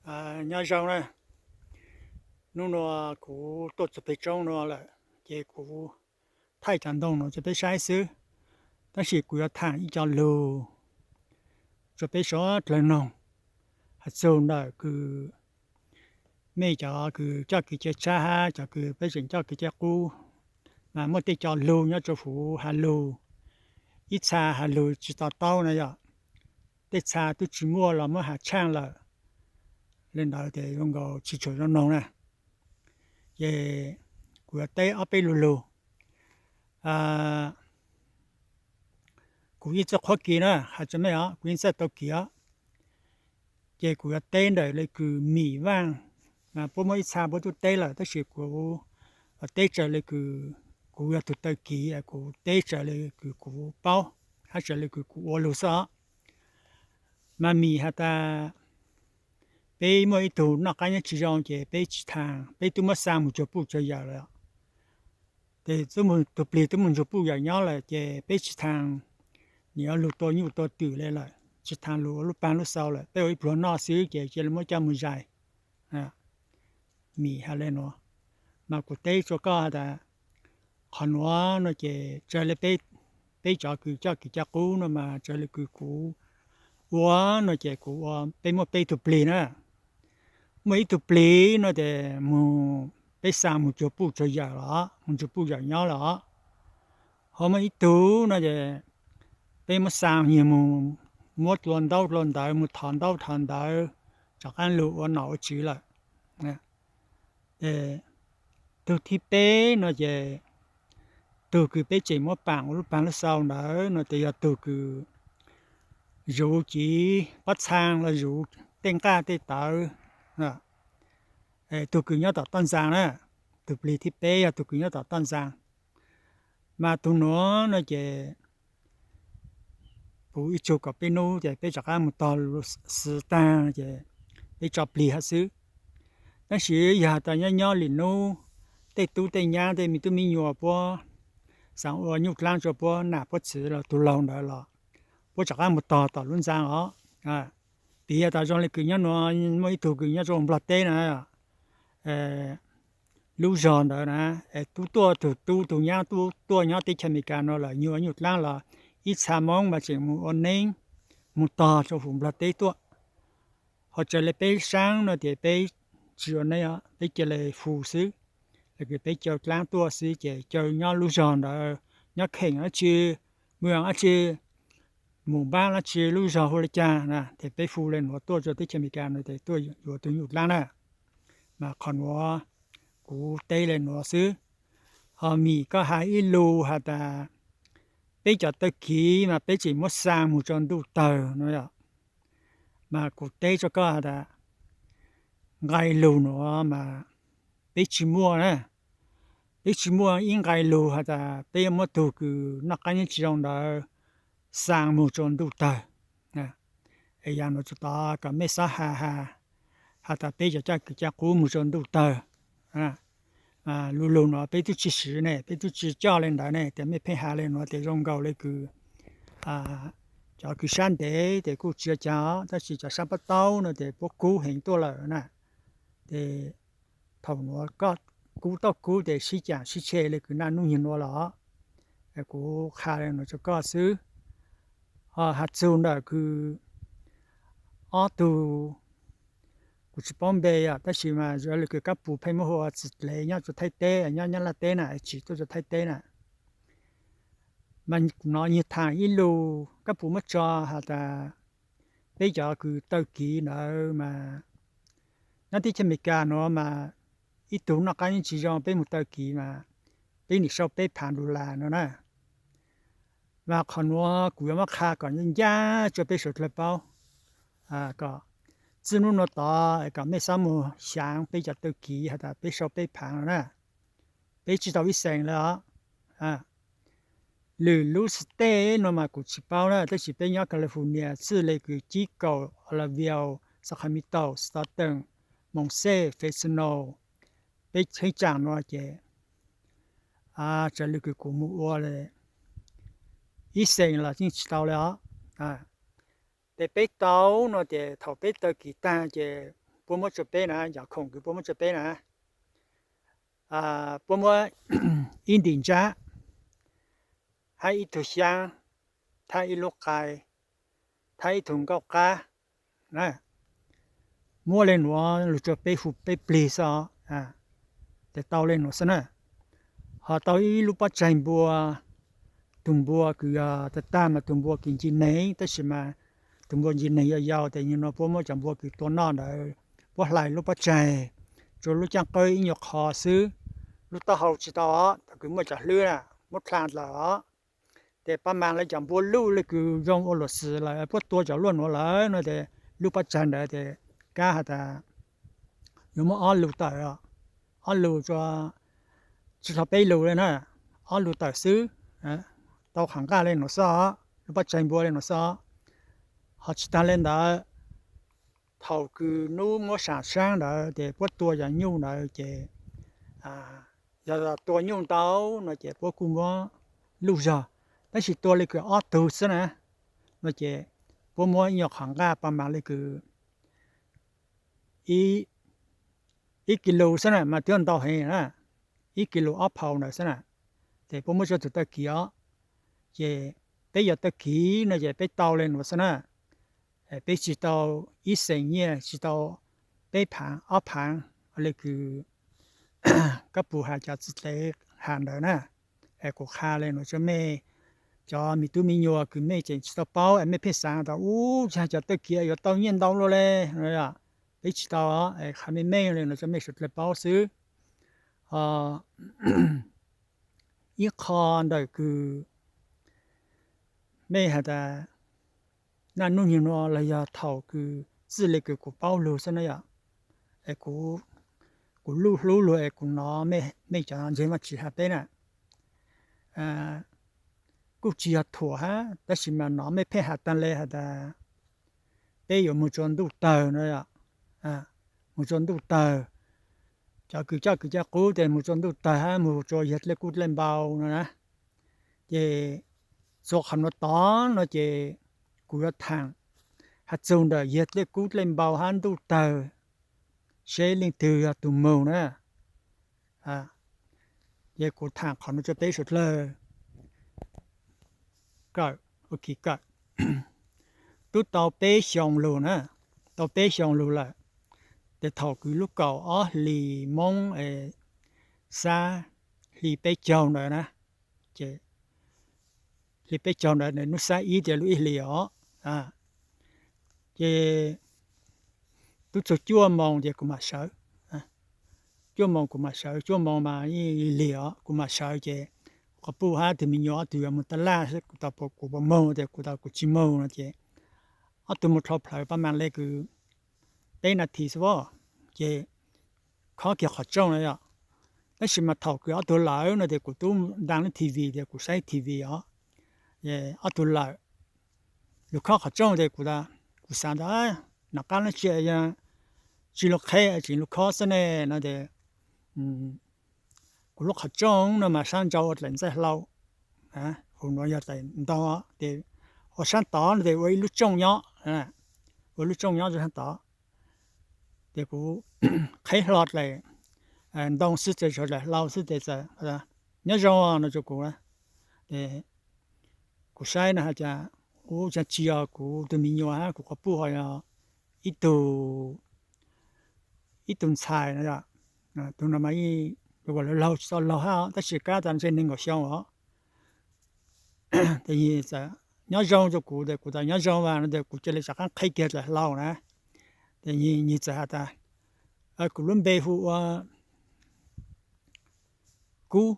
Nyob zoo na, hnub no kuv tuaj txog pem roob no lawm, ces kuv thaij cov ntoo no rau peb saib xwb, tab sis kuv yuav tham ib co lug rau peb sawv dlawg noog, hais txug ntawm kws mej cov kws coj kev cai tshiab hab cov kws peb tseem coj kev cai qub, mas muaj tej co lug nyob rau huv has lug, ib txha has lug tsis to taub na yom, tej txha twb tsis muaj los muab has tshaaj lawm, le ntawd tes zoo nkaus tsis tshua zoo noog na. Ces kuv yuav teb ob peb lug lug. Kuv yeej txawj qhuab kis na, has rau mej os, kuv yeej txawj tau kis os. Ces kuv yuav teb ntawm le kws Mim Vaaj, puab muaj ib txha puab tub teb lawm, tab sis kuv teb raws le kws kuv yog tug taw kis, kuv teb raws le kws kuv paub hab raws le kws kuv ua lug xwb os. Mas Mim has tas, peb muaj ib tug noj qaab nyob tsis zoo ces peb tsis thaag, peb twb muab xaa moog cuag puj cuag yawm lawm. Ces tug plig twb moog cuag puj yawm nyob lawm ces peb tsis thaag, nws yuav lug tua nyuj tua twm le lawm, tsis thaag lug ua lub paag lub xau lawm, peb ua ib pluag noj xwb ces cia li muab coj moog zais. Mim has le nuav, mas kuv teb rua koj has tas, qhov nuav no ces raws le peb cov kws coj kis coj qub no mas raws le kws kuv ua no ces kuv ua, peb muaj peb tug plig na. Muaj ib tug plig no ces moog, peb xaa moog cuag puj cuag yawm los, moog cuag puj yawm nyob los. Ho muaj ib tug no ces peb muab xaa nyag moog muab dlua ntaub dlua ntawv, moog thov ntaub thov ntawv, rov qaab lug ua nom ua tswv lawm. Tug thib peb no ces tug kws peb tseem muab paam ua lub paag lub xau ntawd no ces yog tug kws zuv civ pob txhaa los zuv tej nqaj tej tawv, tug kws nyob tom toj ntxaa na. Tug plig thib peb yog tug kws nyob tom toj ntxaa. Mas tug nuav no ces puv ib tsug kaum peb nub ces peb rov qaab moog tog lub xwb taag ces peb tso plig hab xwb. Tab sis yog has tas nyob nyob li nub, tej tub tej nyab tej me tub me nyuam puab xaav ua nyuj dlaab rua puab nam puab txwv los tug laug ntawd los puab rov qaab moog tog tom lub ntxaa os. Piv has tas zoo le kws nyob nuav muaj ib tug kws nyob rua Nplog teb na, lub zog ntawd na, es tub tuaj tug tub tug nyab tub tuaj nyob teb chaws Amelikas no lawm, nyuj nyuj dlaab los ib txha Moob mas tseem moog ua neeb, moog tog rua huv Nplog teb tuaj. Ho raws le peb saab no ces peb tsis ua neeb, peb ca le hu xwb, le kws peb caw dlaab tuaj xwb ces caw nyob lub zog ntawd, nyob kheem dab tsi, moos dab tsi, moos npaab dab tsi, lub zog hu le caag na, ces peb hu le nuav tuaj rua teb chaws Amelikas no ces tuaj yuav tug nyuj dlaab na. Mas qhov nuav kuv teb le nuav xwb. Ho Mim koj has ib lug has tas peb cov taw kiv mas peb tseem muab xaa moog rua ntuj tawg no yom. Mas kuv teb rua koj has tas nqai lug nuav mas peb tsis muaj na. Peb tsis muaj ib nqai lug has tas peb yuav muab tug kws noj qaab nyob tsis zoo ntawd xaa moog rua ntuj tawg. Es yog nuav tsuas tod kom mej xob has, has tas peb cov coj kws coj qub moog rua ntuj tawg. Lug lug nuav peb tub tsis swv ne, peb tub tsis coj le ntawd ne, tes mej pheej has le nuav tes zoo nkaus le kws cov kws sab ntev tes kuj tsis ua caag, tab sis cov sab pab taub no tes puab kub heev tuaj lawm na. Ces thaum nuav koj kub tau kub tes sib caam sib tshe le kws naj nub nyuag nuav los. Kuv qha le nuav rua koj xwb. Ho has txug ntawm kws ob tug, kuv tsis paub npe os, tab sis mas yuav le kws Kab Pus pheej muab hu ua Txiv Dlev nyob rua Thaib teb, nyob Nyab Laj teb na, tsim tuaj rua Thaib teb na. Mas kuv nov nyag thaam ib lug Kab Pus muab tso has tas peb cov kws taw kiv ntawd mas nyob teb chaws Amelikas nuav mas ib tug noj qaab yeej tsis zoo, peb moog taw kiv mas peb nim sau peb phaav dollar no na. Mas qhov nuav kuv yuav muab qha kom ncaj rua peb suav dlawg paub, kom txij nub nuav tod kom mej xob moog xyaav peb cov taw kiv has tas peb sau peb phaav no na. Peb tsis tau ib xees le os. Lwm lub state no mas kuv tsis paub na, tab sis peb nyob California txij le kws Chico, Oroville, Sacramento, Stockton, Mesa, Fresno, peb cheeb tsam nuav ces raws le kws kuv moog ua le ib xees los yeej tsis tau le os. Tes peb tau no ces thaum peb taw kiv taag ces puab muab tsua peb na, yog khoom kws puab muab tsua peb na, puab muab ib ntim ntsab, hab ib tug xyaab, thab ib lub qai, thab ib tug nkauj qab, muab le nuav lug tsua peb hu peb plig xwb os. Tes tau le nuav xwb na. Ho tau ib lub pob tsaig npua, tug npua kws yog tag tag mas tug npua kws ncig neeg, tab sis mas tug npua ncig neeg yog yau, tes yog nuav puab muab cov npua kws tua noj ntawd, puab hlais lub pob tsaig, tsua lub caaj qawb ib nyuag qho xwb, lub taub hau tsi tau os, thaum kws muaj cov hlwb na, muab dlha dlawm os. Tes pab mas le cov npua luj le kws zoo ua luam xwm lawm, puab tua cov luaj nuav lawm no tes lub pob tsaig ntawd tes kab has tas yuav muab ob lus tawm, ob lus tsua, tsi tau peb lus le na, ob lus tawm xwb, tau qhov nqaj le nuav xwb os, lub pob tsaig npua le nuav xwb os. Ho tsi taag le ntawd, thaum kws nub muab saam saab ntawd tes puab tua yog nyuj ntawd ces, yog tua nyuj ntau no ces puab kuj muab luj zog, tab sis tua le kws ob tug xwb na, no ces puab muab ib nyuag qhov nqaj pab mas le kws ib kis lus xwb na mas twb ntau heev na, ib kis lus ob phau ntawd xwb na. Ces puab muab tsua tug tawg kiv os, ces peb yog tawg kiv no ces peb tau le nuav xwb na. Peb tsi tau ib xeem nyiaj, tsi tau peb phaav ob phaav le kws koj puas has cov txiv tsev has ntawd na. Es kuv qha le nuav tsua mej, cov me tub me nyuam kws mej tseem tsi tau paub es mej pheej xaav tas ub, yog cov tawg kiv yuav tau nyiaj ntau luaj le no, peb tsi tau, qha meej meej le nuav tsua mej suav dlawg paub xwb. Ib qho ntawm kws mej has tas naj nub nyug nuav los yog thaum kws txij le kws kuv paub lug xwb na yom, es kuv luj hlub lug es kuv nov mej cov ntseeg Vaajtswv has peb na, kuj tsi yog thuam hab tab sis mas nov mej pheej has taag le has tas peb yuav moog tsua ntuj tawg no, moog tsua ntuj tawg, cov kws coj kws coj qub tes moog tsua ntuj tawg hab moog tsua yawg dlej kub dlej npau no na. Ces txug qhov nuav tod no ces kuv yuav thaam has txug ntawm yawg dlej kub dlej npau hab ntuj tawg, seb leej twg yog tug moog na. Ces kuv thaam qhov nuav tsua peb suav dlawg. Tub tau peb xyoo lug na, tau peb xyoo lug lawm. Tes thaum kws lub kaum ob hlis Moob, xab hli peb caug ntawd na, ces hli peb caug ntawd nub xab ib tias lub ib hlis os, ces tub txug cuaj moos ces kuv mam sawv. Cuaj moos kuv mam sawv, cuaj moos mas ib lig os kuv mam sawv ces qhov puj hab tug me nyuam ob tug yuav moog taj laj, kuv tas kuv puas moog tes kuv tas kuv tsis moog no ces ob tug moog dlhau plawv pab mas le kws peb nas this xwb, ces khob kiag qhov rooj na yom. Tab sis mas thaum kws ob tug lawm no tes kuv tub ntaag lub T V tes kuv saib T V os, ob tug lawm, lug khob qhov rooj tes kuv, kuv xaav tas nov qab no tsi, tsi lug qheb tseem lug khob xwb ne no tes kuv lub qhov rooj no mas sab nrau ua dlaim ntxaij hlau, hu nuav yog dlaim ntau, tes ua sab tod no tes ua ib lub rooj nyob, ua lub rooj nyob rua sab tod. Ces kuv qheb hlo dlaim ntoo xwb tes txhua dlaim hlau xwb tes txawm nyob zoo no rua kuv. Kuv saib no has tas ub, tsis yog kuv tug me nyuam hab kuv quas puj ho yog ib tug, ib tug ntxhais no, tug no mas ua lawv laug tsis tau laug hab tab sis kab tas ntshe nees nkaum xyoo os. Tes nyias txawm nyob zoo rua kuv tes kuv tas nyob zoo mas no tes kuv cia li rov qaab qheb kiag dlaim hlau na. Tes nyias txawm has tas kuv lub npe hu ua Kub,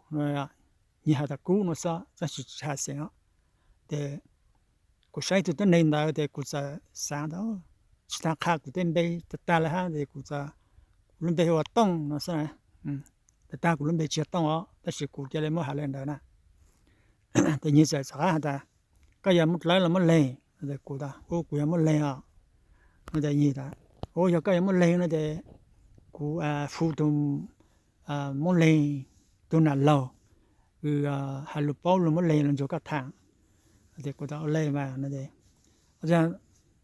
nyias has tas Kub no xwb tab sis tsis has xeem os. Tes kuv saib tug tuab neeg ntawd tes kuv txawm xaav tas tsis tas qha kuv tej npe tag tag le hab tes kuv, kuv lub npe hu ua Tooj no xwb. Tag tag kuv lub npe tsis yog Tooj os tab sis kuv cia li muab has le ntawd na. Tes nyias txawm rov qab has tas koj yog muaj dlawb los muaj leeg? Kuv tas ub, kuv yog muaj leeg os. No tes nyias tas ub, yog koj yog muaj leeg no tes kuv hu tug muaj leeg, tug nam laug, has lug paub lug muaj leeg lug nrug koj thaam. Tes kuv tas ua le mas no tes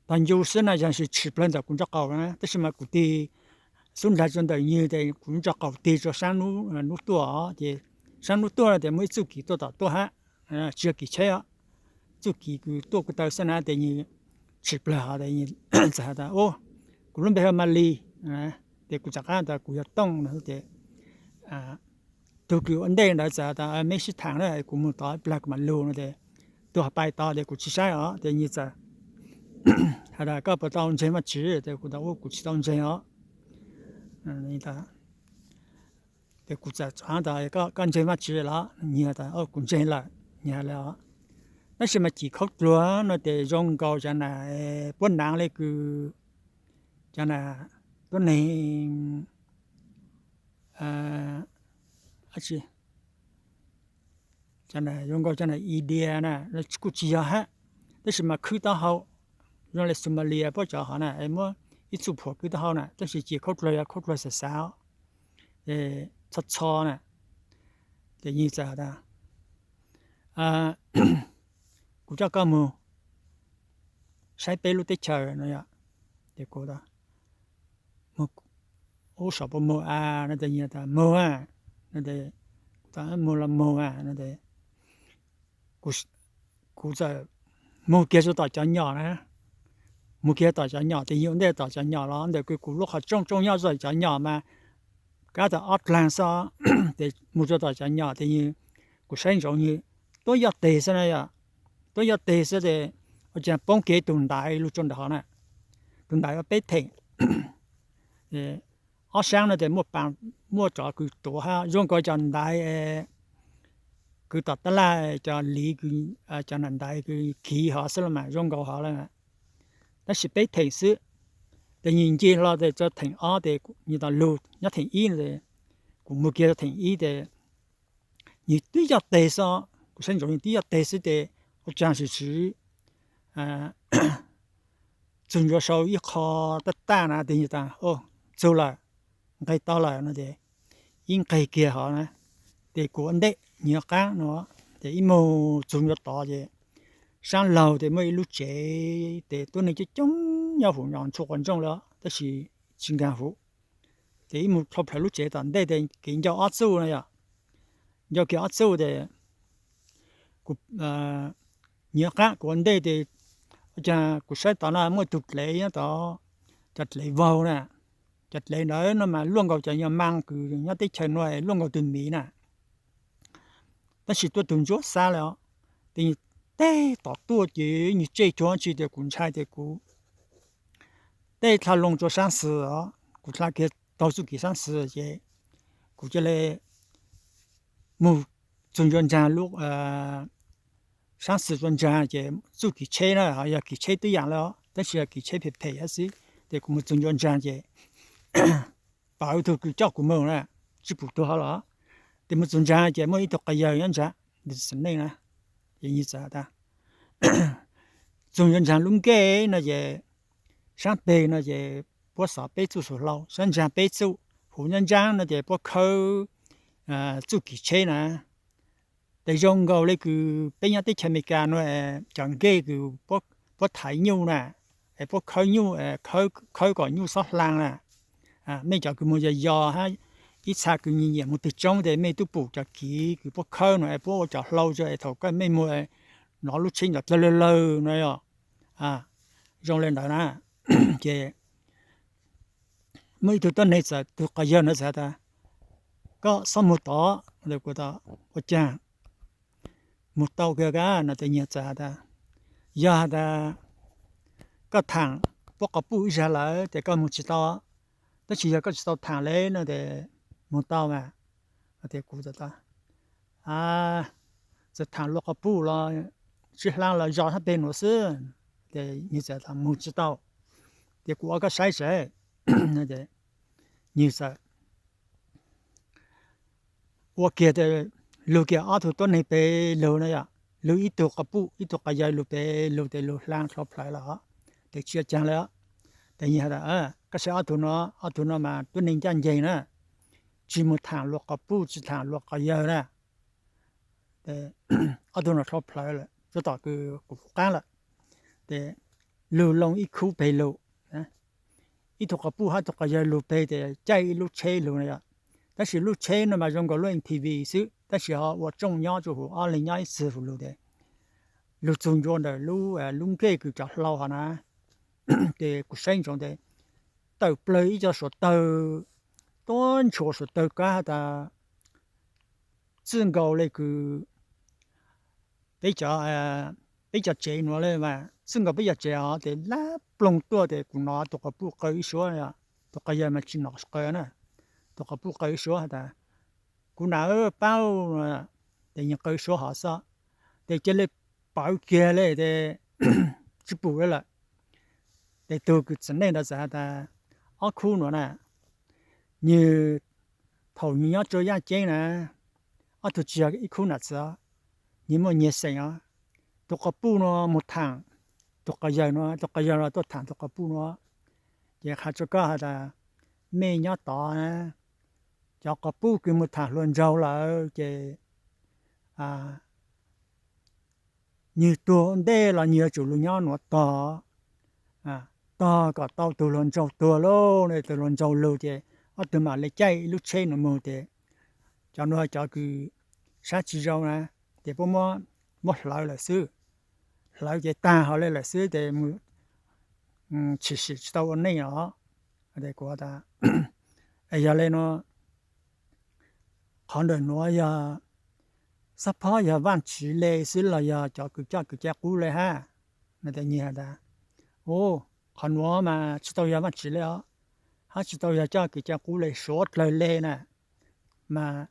tog ncu xwb na, yog tsis tshwm plawg ntawm kuv nraub qaum na tab sis mas kuv tig xub nrag rau ntawm nyuag tes kuv nrog qaum tig rau saab nub tuaj os. Ces saab nub tuaj no tes muaj ib txuj kis tuaj tom tuaj hab, tsis yog kis tsheb os. Txuj kis kws tuaj kuv taw xwb na tes nyuag tshis plawg hov tes txawm has tas, Kuv lub npe hu Malis. Tes kuv txawm qab tas kuv yog Tooj no tes tug kws ua ntej ntawd txawm tas, Mej sib thaam na, kuv moog tod ib plag kuv mam lug no tes tug hov pais tod tes kuv tsis saib os. Tes nyuag txawm has tas, Koj puas tau ntseeg Vaajtswv? Tes kuv tas, Kuv tsis tau ntseeg os. Tes kuv txawm tas, Koj ntseeg Vaajtswv los? Nyuag tas, Kuv ntseeg lawm. Nyuag has le os. Tab sis mas cim khaub dluag no tes zoo nkaus cov nam puab naav le kws cov nam tuab neeg zoo nkaus cov nam India na, kuj tsis yog hab, tab sis mas khwb taub hau zoo le Somalia puab cov hov na, muab ib txuj phuam khwb taub hau na, tab sis cim khaub dluag yog khaub dluag xav xav, txho txho na. Ces nyuag txawm tas, Kuv coj koj moog saib peb lub teb chaws no yom. Ces kuv tas, Ub, saum puas moog a? No tes nyuag tas, Moog a. No tes kuv tas, Moog los moog a. No tes kuv txawm moog kiag rua tom cov nyom na, moog kiag tom cov nyom, tes nyuag ua ntej tom cov nyom los ntawm kws kuv lub qhov rooj rooj nyob rua cov nyom mas kab tas ob dlaag xwb, tes moog rua tom cov nyom tes nyuag kuv saib ntsoov nyuag tuab yoj teg xwb na yom, tuab yoj teg xwb tes ua caag poob kiag ib tug ntaiv lug rua nraag hov na, tus ntaiv ua peb theem, ob saab no tes muaj, muaj tsov kws tuav hab zoo nkaus cov ntaiv kws tom tab laj cov liv, cov nam ntaiv kws khiv hov xwb los mas zoo nkaus hov lawm, tab sis peb theem xwb. Tes nyuag nce hlo tes rua theem ob tes nyuag tas lug nyob theem ib no tes kuv moog kiag rua theem ib tes nyuag tib yoj teg xwb, kuv saib ntsoov nyuag tib yoj teg xwb tes ua caag swm swm txug ntua sau ib qho taj taj na tes nyuag tas, Txug lawm, nqeg tau lawm no tes ib nqeg kiag hov na, tes kuv ua ntej nyuag qaab no, tes ib moog txug ntua tod ces saab laug tes muaj ib lub tsev tes tuab neeg coob coob nyob huv no ntshua quas ntsooj le, tab sis tsis nkaag huv. Ces ib moog dlhau plhawv lub tsev tom ntej tes kev ncau ob txuj no yom, ncau kiag ob txuj tes kuv nyuag qaab kuv ua ntej tes ua caag kuv saib tod no muaj tug dlev nyob tod, cov dlev vaug na, cov dlev ntawd no mas luaj nkaus cov nyuag maa kws nyob teb chaws nuav luaj nkaus tug miv na. Tab sis tuaj tug ntsuab xab le os, tes nyuag teg tom tuaj ces nyuag tseg cuag tsi tes kuv ntshai tes kuv tej dlha loo rua saab xwm os, kuv dlha kiag taug txuj kis saab xwm ces kuv ca le moog txug ntua ntsaag lub saab xwm rua ntsaag ces txuj kis tsheb na, yog kis tsheb tib yaam le os, tab sis yog kis tsheb phem phem hab xwb. Tes kuv moog txug ntua ntsaag ces pab ib tug kws coj kuv moog na, tsi pum tug hov los, tes moog txug ntsaag ces muaj ib tug quas yawg nyob ntsaag, tes nyuag tas, txug ntua ntsaag lub ncej no ces saab peg no ces puab xov peb txuj xuv hlau, saab ntsaag peb txuj, huv nyob ntsaab no ces puab khawb txuj kis tsheb na. Tes zoo nkaus le kws peb nyob teb chaws Amelikas nuav cov ncej kws puab thaiv nyuj na, es puab khawb nyuj, khawb kom nyuj xob hlaa na. Mej cov kws moog yos yos hab ib txha kws nyiam moog peg tsoob tes mej tub pum cov kiv kws puab khawb no es puab ua cov hlau rua es thaum kawg mej moog nov lub tsheb ntawd dlawg lawg lawg no yog zoo le ntawd na. Ces muaj ib tug tuab neeg txawm, tug quas yawg ntawd txawm tas, koj xob moog tod. Kuv tas, ua caag moog tau kag no? Tes nyuag txawm has tas, yog has tas koj thaam puab quas puj ib zag lawm tes koj moog tsi tau, tab sis yog koj tsi tau thaam le no tes moog tau mas. Tes kuv tas, txawm thaam luas quas puj los sib hlaa los zos hab peg nuav xwb. Tes nyuag txawm tas, moog tsi tau, tes kuv ua koj saib seb. Nyuag txawm ua kiag, lug kiag ob tug tuab neeg peg lug na yom, lug ib tug quas puj ib tug quas yawg lug peg lug tes lug hlaa dlhau plhawv lawm. Tes tsi ua caag le, tes nyuag tas, koj saib ob tug no, ob tug no mas tuab neeg ncaj nceeg na, tsi moog thaam luas quas puj tsi thaam luas quas yawg na. Ob tug no dlhau plhawv lawm rua tom kws kuv qaab lawm. Tes lug loo ib khub peg lug, ib tug quas puj hab tug quas yawg lug peg tes caij ib lub tsheb lug na yom. Tab sis lub tsheb no mas zoo nkaus lub M P V xwb, tab sis ho ua tsooj nyob rua huv, ob leeg nyob ib txug huv lug tes lug txug ncua ntawm lub, lub nkej kws cov hlau hov na. Ces kuv saib ntsoov tes tawm plawg ib co suav tawg, tuab ntshua suav tawg kab has tas txwj nkaus le kws peb cov, peb cov tsev nuav le mas txwj nkaus peb cov tsev os. Ces lab ploog tuaj tes kuv nov tug quas puj qaw ib suab, tug quas yawg mas tsi nov qaw na. Tug quas puj qaw ib suab has tas, kuv nam paub, ces nwg qaw ib suab hov xwb. Ces ca le pawv kiag le tes tsi pum le lawm. Ces tug kws txiv neej ntawd txawm has tas, ob khub nuav na, nwg thaum nwg nyob rua yaj ceeb na, ob tug tsi yog ib khub nam txiv, nwg muaj nyias xeem os. Tug quas puj nuav moog thaam tug quas yawg nuav, tug quas yawg los tuaj thaam tug quas puj nuav. Ces qha rua koj has tas, mej nyob tod na, cov quas puj kws moog thaam hluas nraug lawm ces nwg tuag ntej los nwg yuav tsum lug nyob nuav tog, tog kom tau tug hluas nraug tuag lauj, tug hluas nraug lug ces ob tug mam le caij ib lub tsheb nuav moog ces cov nuav cov kws sab tsi zoo na, ces puab muab hlawv lawm xwb. Hlawv ces taag hov le lawm xwb ces tshwm sim tsi tau ua neej os. Kuv tas, yog le nuav, qhov ntawm nuav yog xab phob yog Vaajtswv le xwb los yog cov kws coj kws cai qub le hab? Nws tas, qhov nuav mas tsi tau yog Vaajtswv le os, hab tsi tau yog coj kws cai qub le, suav dlawg le na. Mas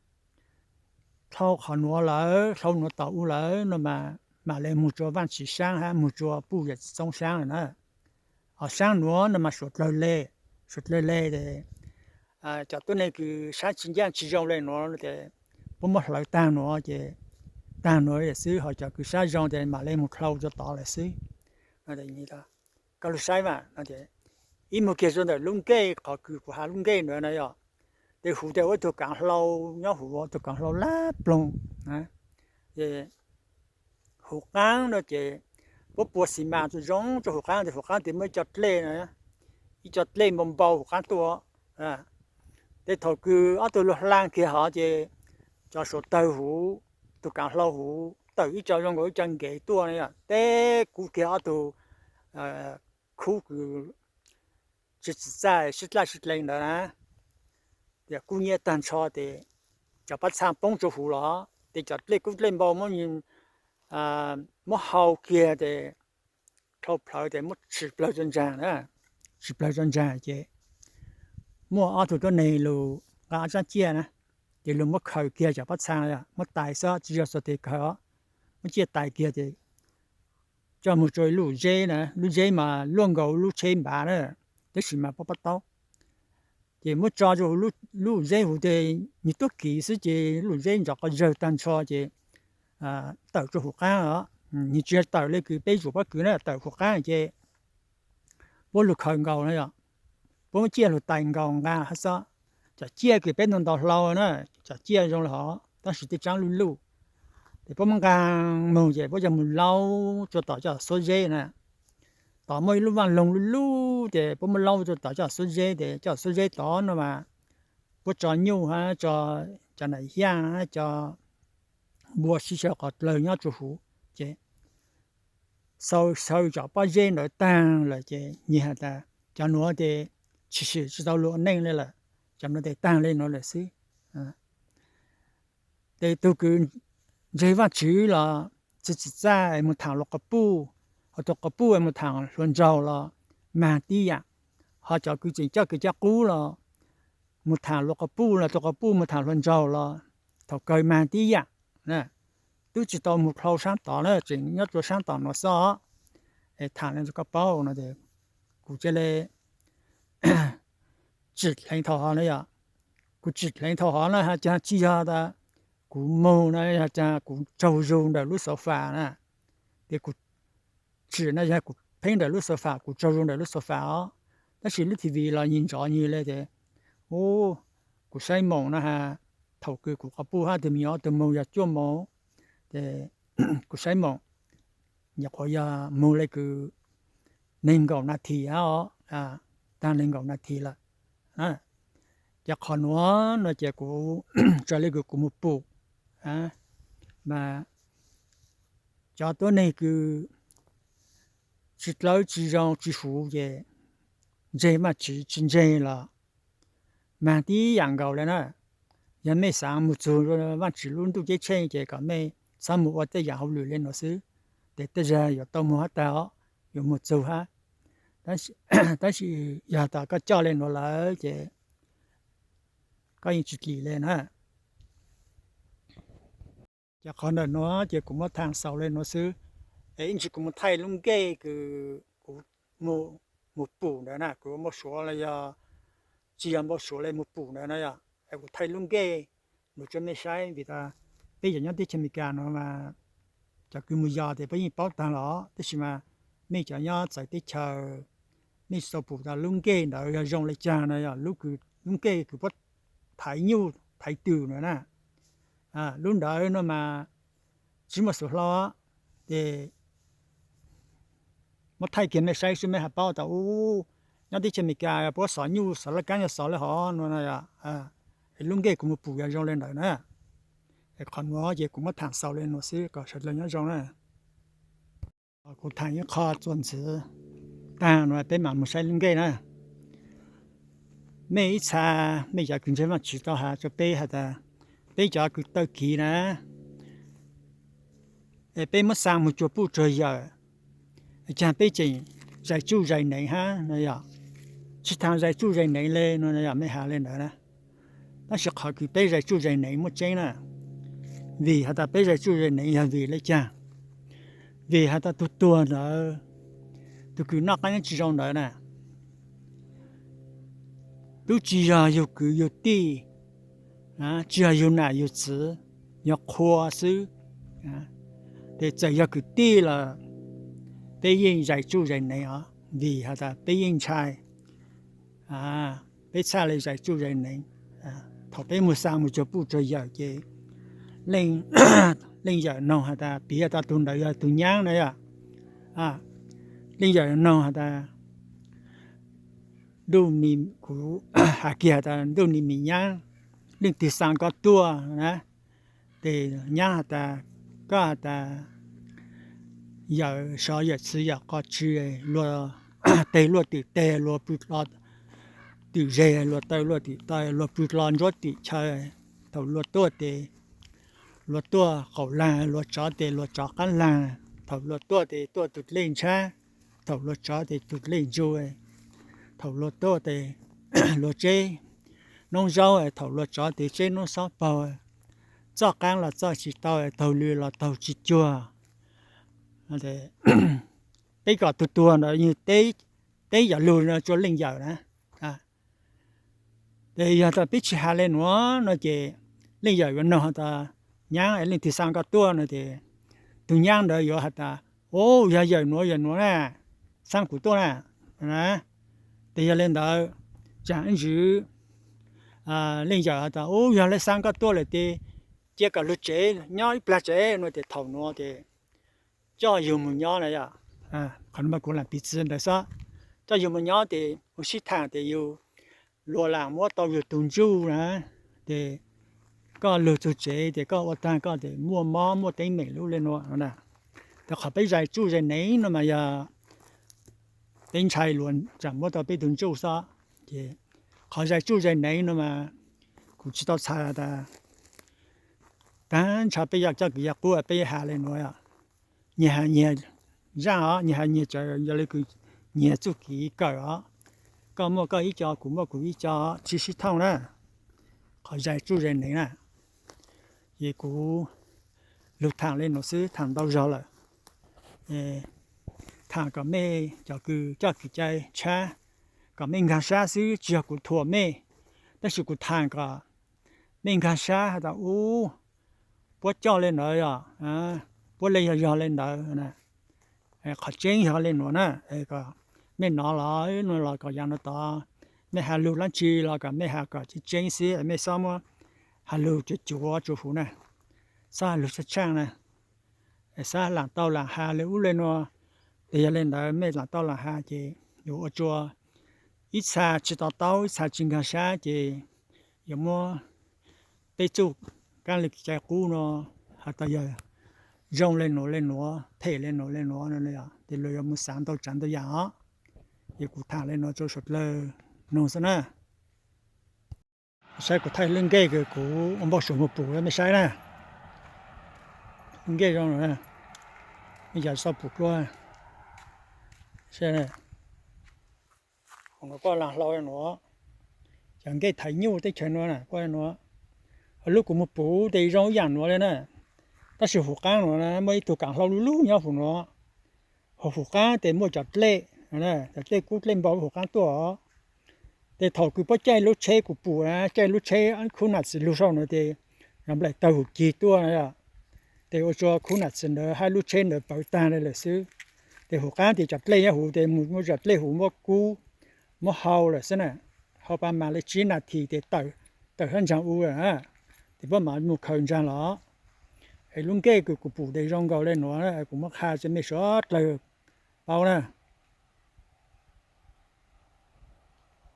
dhau qhov nuav lawm, dhau nuav tom u lawm no mas mam le moog rua Vaajtswv saab hab moog rua puj yawm txwv txoob saab lawm na. Ho saab nuav no mas suav dlawg le, suav dlawg le ces cov tuab neeg kws saab tsi ncaj tsi zoo le nuav ces puab muab hlawv taag nuav ces taag nuav xwb, ho cov kws saab zoo ces mam le moog dhau rua tod lawm xwb. Koj lug saib mas, ib moog kiag rua ntawm lub nkej, qhov kws kuv has lub nkej ntawd na yog, ces huv tes ua ib tug kaav hlau, nyob huv ua tug kaav hlau lab ploog. Ces huv qaab no ces puab pua xi mas zoo zoo rua huv qaab, ces huv qaab tes muaj ib co dlej na, ib co dlej npau npau huv qaab tuaj. Ces thaum kws ob tug lug hla kiag hov ces cov suav tawg huv, tug kaav hlau huv tawm ib co zoo nkaus ib co nkev tuaj na yog, teb kub kiag ob tug khub kws tsi txim txaij sib dlaj sib dleev ntawd na, tias kub nyiab taag nrho ces cov pab txhaa poob rua huv los ces cov dlej kub dlej npau muab hau kiag ces dhau plawv ces muab tsim plawg rua ntsaag na, tsim plawg rua ntsaag ces muaj ob tug tuab neeg lug nqa ob sab ciaj na, ces lug muab khaws kiag cov pab txhaa, muab tais xwb tsi yog xuas tes khaws os, muab ciaj tais kiag ces coj moog rua lub zeb na, lub zeb mas luaj nkaus lub tsheb npav na, tab sis mas puab pab taub. Ces muab tso rua lub zeb huv tes nwg tuab kiv xwb ces lub zeb ntov qhov zawg taag nrho ces tawm rua huv qaab os. Nwg tsi yog tawm le kws peb zuam pob kws na, tawm huv qaab ces puab lug khaws nkaus na yog, puab muab ciaj lug tais nkaus nqa hab xwb. Cov ciaj kws peb ntaus ntaus hlau na, cov ciaj zoo le hov tab sis tej tsaab luj luj, ces puab muab nqa moog ces puab coj moog laub rua tom cov xuab zeb na. Tod muaj ib lub vaaj loog luj luj ces puab muab laub rua tom cov xuab zeb ces cov xuab zeb tod no mas puab tso nyuj hab tso cov nam hiaj hab cov npua sib xyaw qhov dlawg nyob rua huv. Ces xaw xaw cov pob zeb ntawd taag lawm ces nwg has tas cov nuav ces tshwm sim tsi tau lug ua neej le lawm, cov nuav tes taag le nuav lawm xwb. Ces tug kws ntseeg Vaajtswv los tsi txim txaij moog thaam luas quas puj, ho tug quas puj moog thaam hluas nraug los mag tib yam, ho cov kws tseem coj kws caj qub los moog thaam luas quas puj los tug quas puj moog thaam hluas nraug los thaum kawg mag tib yam. Twb tsi tau moog dhau saab tod na, tseem nyob rua saab tom nuav xwb. Es thaam le rua koj paub no, kuv ca le tsim dleev thaum hov na yog, kuv tsim dleev thaum hov na has caag tsi yog tas kuv moog na, has caag kuv tsaug zug ntawm lub sofa na. Ces kuv tsim na yog kuv pheeb ntawm lub sofa, kuv tsaug zug ntawm lub sofa os. Tab sis lub T V los nwg nrov nwg le ces, u, kuv saib moog na has, thaum kws kuv quas puj hab tug me nyuam ob tug moog yog cuaj moos, ces kuv saib moog, nyuam qhuav yog moog le kws neeg nkaum nas this hab os. tag li nkaum nas this lawm. Ces qhov nuav no ces kuv raws li kuv mus pum, mas cov tuab neeg kws tsis dlawb tsis zoo tsis huv ces ntseg Vaajtswv tsis ntseg los mag tib yam nkaus le na. Yog mej xaav mus txug Vaajtswv lub ntuj ceeb tsheej ces kom mej txhob mus ua tej yam hauj lwm le nuav xwb, ces tej zag yuav tau muag hab tag os, yuav mus txug hab. Tab sis yog tas koj coj le nuav lawm ces koj yeej tsis kim le na. Ces qhov ntawm nuav ces kuv muab thaam xaus le nuav xwb. Es ib ntsis kuv mus thaij lub nkeeg kws kuv mus pum ntawd na, kuv npau suav los yog tsis yog npau suav le mus pum ntawd na yog, es kuv thaij lub nkeeg nuav rua mej saib vim tas peb cov nyob teb chaws Amelikas nuav mas cov kws mus yos tes peb yeej paub taag los, tab sis mas mej cov nyob txawv teb chaws mej tsis tau pum tas lub nkeeg ntawd yog zoo le caag no yog lub nkeeg kws puab thaiv nyuj thaiv twm ntawd na. Lub ntawd no mas tsis muaj xuv hlau, ces muab thaij kiag mej saib xwb mej has paub tas ub, nyob teb chaws Amelikas puab xov nyuj xov laj kaab yog xov le hov no. Lub nkeeg kuv mus pum yog zoo le ntawd na. Qhov nuav ces kuv muab thaam xaus le nuav xwb kom sawv dlawg nyob zoo na. Kuv thaam ib qho txuas ntxiv taag no peb mam mus saib lub nkeeg na. Mej ib txha, mej cov kws ntseeg Vaajtswv tau has rua peb has tas, peb cov kws tawg kiv na, es peb muab xaa mus cuag puj cuag yawm, caag peb tseem zais tsuj zais neev hab no yog, tsis taag zais tsuj zais neev le no yog mej has le ntawd na. Tab sis qhov kws peb zais tsuj zais neev muaj tseeb na, vim has tas peb zais tsuj zais neev yog vim le caag? Vim has tas tug tuag ntawd, tug kws noj qaab nyob tsis zoo ntawd na, tub tsis yog yug kwv yug tij, tsis yog yug nam yug txwv, yog qhua xwb. Ces txawm yog kwv tij los peb yeej zais tsuj zais neev os, vim has tas peb yeej ntshai, peb txhaj le zais tsuj zais neev. Thaum peb mus xaa mus cuag puj cuag yawm ces leej yawm noog has tas, piv has tas tug ntawd yog tug nyaab na yog, leej yawm noog has tas, ntuj, kuv has kiag has tas ntuj nim mis nyaab, leej twg xaa koj tuaj na? Ces nyaab has tas, koj has tas yawm sov yawm txwv yawm qos tsw, luag teg luag twm teg, luag pw twm zes, luag taw luag twm taw, luag pw dlo ntsuab twm chaw. Thaum luag tuaj tes luag tuaj qaum laag, luag tsov tes luag tsov qaab laag. Thaum luag tuaj tes tuaj tug lej ntshab, thaum luag tsov tes tug lej ntsu. Thaum luag tuaj tes luag tseb noob zaub, thaum luag tsov tes tseb noob xob paug. Txoj qaab los txoj tsis tau, taug lw los taug tsis cuag. Peb kom tug tuag ntawd yog teb yam lug no rua leej yawm na. Ces yog tas peb tsis has le nuav no ces leej yawm yuav noog has tas, nyaab, leej twg xaa koj tuaj no? Ces tug nyaab ntawd yuav has tas, u, yog yawm nuav yawm nuav na, xaa kuv tuaj na. Ces yog le ntawd, tsaam ib ntsis leej yawm has tas, u, yog le xaa koj tuaj lawm tes cia kom lug tsev nyob ib plag tsev no. Ces thaum nuav ces coj yug mus nyob na yog, qhov no mas kuv lam piv txwv ntawd xwb. Coj yug mus nyob tes ua sib thaam tes yug, luag lam muab tau yug tug ntsuj na, ces koj lug tug tsev tes koj ua taag koj tes muaj mob muaj teeb meem lub le nuav no na. Tes qhov peb zais tsuj zais neev no mas yog peb ntshai luag tsaam muab tau peb tug ntsuj xwb. Ces qhov zais tsuj zais neev no mas kuv tsis tau txhais tas, taag nrho peb yog coj kwv yog qub peb has le nuav, nyias has nyias zaaj os, nyias has nyias tsawv, yog le kws nyias txuj kev kawm os. Koj muaj koj ib co, kuv muaj kuv ib co, tsis sib thooj na. Qhov zais tsuj zais neev na, ces kuv lug thaam le nuav xwb, thaam ntau zog lawm. Thaam kom mej cov kws coj kwv cai tshab, kom mej nkaag sab xwb, tsis yog kuv thuam mej, tab sis kuv thaam kom mej nkaag sab has tas ub, puab coj le ntawd yog, puab le yog yog le ntawd. Qhov tseeb yog le nuav na, kom mej nov los, nov los kom yav no tod mej has lug dlaab tsi los kom mej has kom tseeb tseeb xwb, mej xob muab has lug cuav cuav rua huv na, xob has lug tshaaj tshaaj na, xob laam tau laam has le ub le nuav. Tes yog le ntawd mej laam tau laam has ces yuav ua rua ib txha tsis to taub, ib txha tsis nkag siab ces yog muab peb txuj kab li kev cai qub no has tas yog zoo le nuav le nuav, phem le nuav le nuav no, ces luag yuav mus xaav ntau tsav ntau yaam os. Ces kuv thaam le nuav rua suav dlawg noog xwb na. Saib kuv thaij lub nkej kws kuv ua npau suav mus pum, mej saib na. Lub nkej zoo, mej cav xov pum dlua. Kuv nuav kuj laag hlau le nuav, cov nkej thaiv nyuj teb chaws nuav na, kuj le nuav. Lub kuv mus pum tes zoo ib yaam nuav le na, tab sis huv qaab nuav na muaj ib tug kaam hlau lug lug nyob huv nuav. Huv qaab tes muaj cov dlej, cov dlej kub dlej npau huv qaab tuaj os. Tes thaum kws puab caij lub tsheb kuv pum na, caij lub tsheb khub nam txiv lug sau nuav tes cov nplaim tawg huv cig tuaj na. Tes ua rua khub nam txiv ntawd hab lub tsheb ntawd pawv taag le lawm xwb. Tes huv qaab tes cov dlej nyob huv tes mus muab cov dlej huv muab kub, muab hau lawm xwb na. Hau pab mas le tsib nas this tes tawm hab ntsaag u lawm na. Tes puab mam mus khaws ntsaag los. Es lub nkej kws kuv pum tes zoo nkaus le nuav, kuv muab qha rua mej suav dlawg paub na.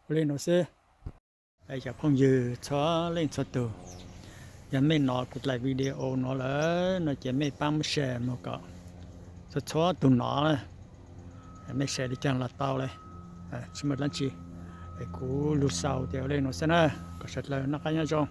Ua le nuav xwb. Cov phooj ywg txhua leej txhua tug, yog mej nov kuv dlaim video nuav lawm no ces mej paab muab share moog kom txhua txhua tug nov na. Mej share le caag los tau le, tsis muaj dlaab tsi. Es kuv lug xaus tes ua le nuav xwb na, kom suav dlawg noj qaab nyob zoo.